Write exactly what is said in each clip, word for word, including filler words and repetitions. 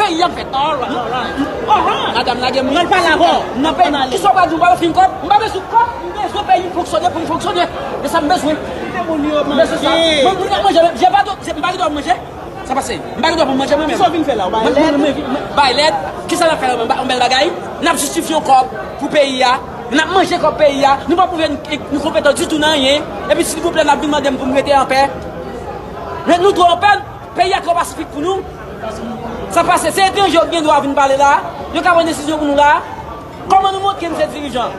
Peyi a fèt. Madanm, lage m. Mwen pale avè w. Nan peyi, kisa w pral di? M pa bezwen kòb. M pa bezwen kòb. M bezwen peyi m fonksyone pou m fonksyone. E sa m bezwen. M bezwen sa. Mwen, mwen ap manje, je pa do, m pa gen dwa manje. Sa pase? M pa gen dwa pou m manje mwen menm. Kisa w vin fè la? Ou bay lèd? Bay lèd? Kisa n ap fè la? Yon bèl bagay? N ap jistifye yon kòb pou peyi a. N ap manje kòb peyi a. Nou pa pwouve nou, nou konpetan ditou nan anyen. Epi silvouplè, n ap vin mande m pou m rete anpè. Men nou twò anpè. Peyi a twò pasifik pou nou. Sa pase, se etranje yo ki gen dwa vin pale la. Yo ka pran desizyon pou nou la. Kòman nou montre nou se dirijan?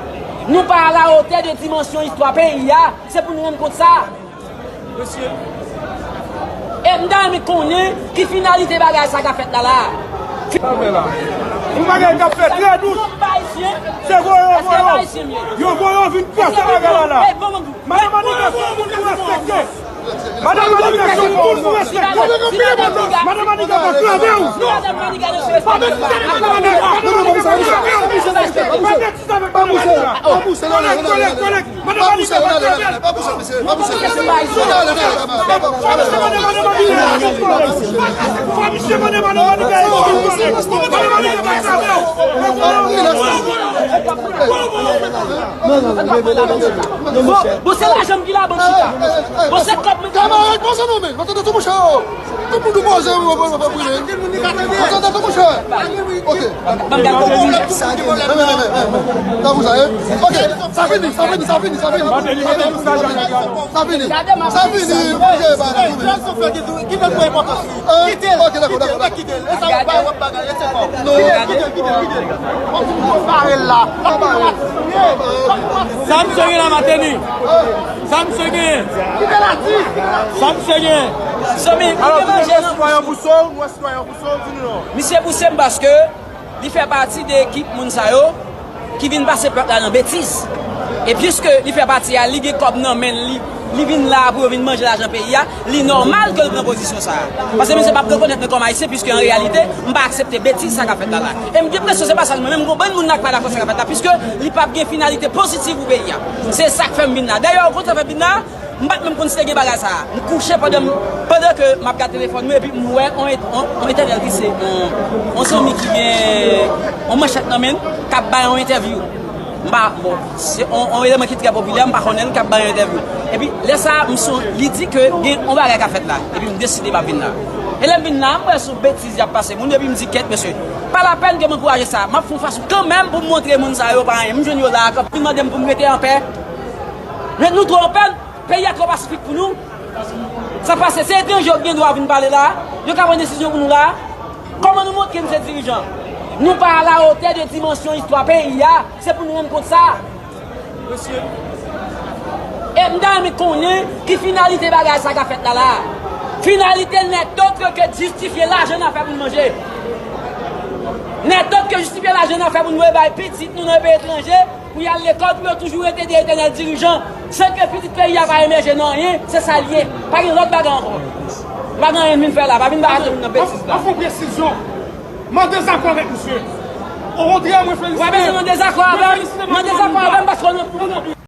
Nou pa alawotè de dimansyon istwa peyi a. Se pou nou rann kont sa. Mesye. E m ta renmen konnen ki finalite bagay sa k ap fèt la la. Sa fè la. Yon bagay k ap fèt trè dous. Se voye, voye. Yo voye vin pase bagay la la. Madan Maniga se yon moun nou respekte. Madan Maniga se yon moun nou respekte. Madan Maniga pa klave w. Pa betize avèk Madan Maniga. Pa betize avèk Madan Maniga. Madan Maniga pa klave w. Madan Maniga pa klave w. Fò misye mande Madan Maniga. Madan Maniga pa klave w. Bon, bon, se lajan m ki la bank chita. Bon, se kòb mwen ki la bank chita. Tout moun nou poze, ou pa prive. Ou tande tou, monchè? Ok. Ban m gade. Men, men, men, men, men. Tankou sa, eh? Ok. Sa fini, sa fini, sa fini, sa fini. Sa fini. Sa fini. Monchè, pa nan. Kite l pou enpòtans li. Kite l. Ok, dakò, dakò, dakò. Kite l. E sa w pa wè bagay, e se fò. Kite l, kite l, kite l, kite l. Bon, bon, bare l la. Sa misye gen la, Mateni? Sa misye gen? Sa misye gen? Zanmi, alò, nou wè sitwayen Bousso, nou wè sitwayen Bousso, di nou non. Misye bouse m paske li fè pati de ekip moun sa yo ki vin pase pèp la nan betiz. E piske li fè pati a, li gen kòb nan men l, li, li vin la pou yo vin manje lajan peyi a, li nòmal ke l pran pozisyon sa a. Paske misye p ap rekonèt mwen kòm ayisyen, piske an reyalite, m pa aksepte betiz sa k ap fèt la la. E m gen enpresyon se pa sèl mwen menm, gon bann moun la k pa dakò sa k ap fèt la, piske li p ap gen finalite pozitiv pou peyi a. Se sa k fè m vin la. Dayè, ou konn sa fè m vin la? M pa t menm konn si te gen bagay sa a. M kouche pandan m, pandan ke m ap gade telefòn mwen, epi m wè on, on, on entèvyèl ki se on, on zanmi ki gen on manchèt nan men l, k ap bay on entèvyou. M pa, bon, se on, on eleman ki trè popilè, m pa konnen l, k ap bay on entèvyou. Epi, lè sa a, m son, li di ke gen on bagay k ap fèt la. Epi m deside m ap vin la. E lè m vin la, m wè se on betiz y ap pase moun, epi m di, kèt, mesye, pa lapèn ke m ankouraje sa. M ap fè yon fason kanmenm pou m montre moun sa yo pa anyen. M jwenn yo la, k ap vin mande m pou m rete anpè. Men nou twò anpè. Peyi a twò pasifik pou nou. Sa pase, se etranje yo ki gen dwa vin pale la. Yo ka pran desizyon pou nou la. Kòman nou montre nou se dirijan? Nou pa alawotè de dimansyon istwa peyi a. Se pou nou rann kont sa. Mesye. E m ta renmen konnen ki finalite bagay sa k ap fèt la la. Finalite nèt dòt ke jistifye lajan n ap fè pou n manje. Nèt dòt ke jistifye lajan n ap fè pou n voye bay pitit nou nan peyi etranje. Pou y al lekòl, pou yo toujou rete de etènèl dirijan, san ke pitit peyi a pa emèje nan anyen, se sa l ye. Pa gen lòt bagay ankò. Pa gen anyen m vin fè la, pa vin ba moun nan betiz la. An fon presizyon, m an dezakò avèk misye. Okontrè, mwen felisite. Ou pa bezwen nan dezakò avè m, nan dezakò avè m paske w nan